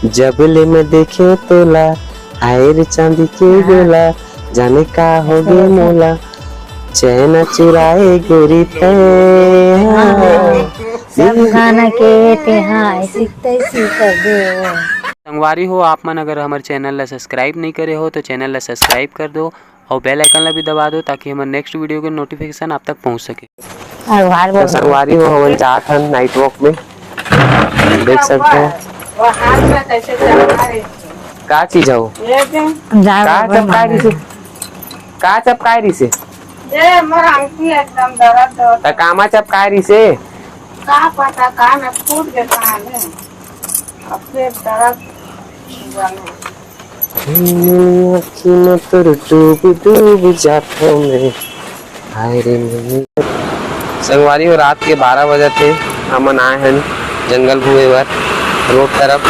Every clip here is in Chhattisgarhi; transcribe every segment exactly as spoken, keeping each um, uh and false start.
जब ले मैं देखे तोला, हाय रे चांदी के गोला, जाने का हो गे मोला, चैना चुराए गोरी तैं। हाँ, सब गाना के तेहा ऐसी तैसी कर दे। संगवारी हो, आप मन अगर हमर चैनल ला सब्सक्राइब नहीं करे हो तो चैनल ला सब्सक्राइब कर दो और बेल आइकन ला भी दबा दो, ताकि हमर नेक्स्ट वीडियो के नोटिफिकेशन आप तक पहुंच सके। अरे बाहर तो बोल। संगवारी हो, हमन जात हन नाइट वॉक में, देख सकते हो। वो हाथ में कैसे चपका रहे? का चीज हो? ये दे। जा का बाबा, चपकाए मार। रिसे? का चपकाए रिसे? ये मोर अंगठी एकदम दर्द होता। त कामा चपकाए रिसे? का पता, का में फूट गया कहाँ में। अब फिर दर्द हुआ में। अखी में तोर डूब डूब जाथो मैं, हाय रे मम्मी। संगवारी हो, रात के बारह बजत हे, हमन आए हन जंगल घूमे बर रोड तरफ।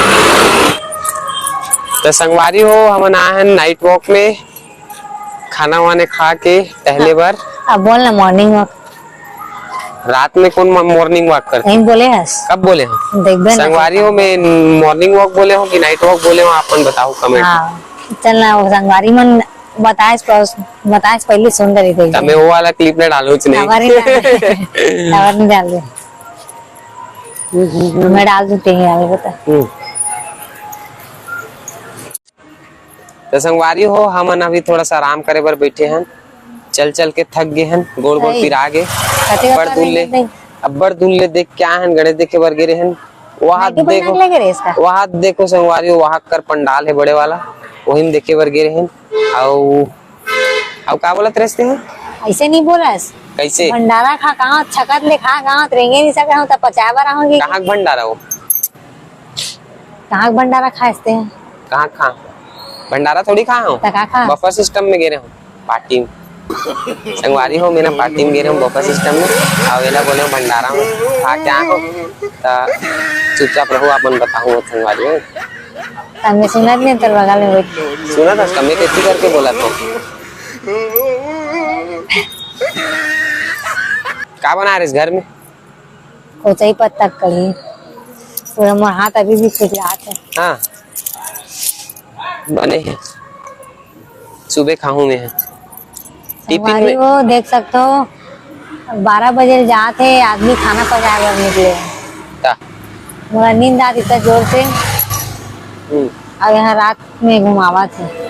त संगवारी हो, हमन आए हन नाइट वॉक में, खाना वाने खा के टहले बर। अब बोल ना, मॉर्निंग वॉक। रात में कौन मॉर्निंग वॉक करथे? नहीं बोले हस। कब बोले हस? देखबे ना। संगवारी हो, मैं मॉर्निंग वॉक बोले हूँ कि नाइट वॉक बोले हूँ, आप मन बताओ कमेंट। हाँ, चल ना, वो संगवारी मन बताए, बताए पहले सुन रही थी। तब मैं वो वाला क्लिप ना डालूं, नहीं। खबर नहीं डाल, खबर नहीं डाल दे। मैं डाल देती हूँ यार, बता। हम्म। तो संगवारी हो, हमन अभी थोड़ा सा आराम करे बर बैठे हन, चल चल के थक गए हन, गोड़ गोड़ सही। पिरा गे। कते अब्बड़ का दूर ले, नहीं। अब्बड़ दूर ले देख के आए हन, गणेश देखे बर गे रहे हन। वहाँ नाइटी देखो, बना के लगे रहे इसका। वहाँ देखो संगवारी हो, वहाँ कर पंडाल है बड़े वाला, वही में देखे बर गे रहे हन। अउ, अउ का बोलत रहते हैं? ऐसे नहीं बोलस। कैसे? भंडारा खा कहाँ, छकत ले खा कहाँ, रेंगे नहीं सके, हम तो पचाए बर आहोगी। कहाँ के भंडारा हो? कहाँ के भंडारा खाए हस तें? कहाँ खा? भंडारा थोड़ी खा हूँ। त का खा? बफर सिस्टम में गे रहे हूँ, पार्टी में। संगवारी हो, मैं ना पार्टी में गे रहे हूँ, बफर सिस्टम में। अउ एला बोले हूँ भंडारा में खा के आए हो, त चुपचाप रहो, आप मन बताहूँ संगवारी हो। त मैं सुनत नहीं, तोर बगल में बैठ। सुनत हस, मैं तेती करके बोला तो। का बना रहे इस घर में? कोचई पत्ता कढ़ी। पूरा मोर हाथ अभी भी खिखलात है। हाँ, बने है, सुबह खाहूँ मैं। टिफिन संगवारी में हो, देख सकते हो, बारह बजे जात है, आदमी खाना पचाए बर निकले है। का? मोला नींद आत इतना जोर से। हम्म। अब यहाँ रात में घुमावत है।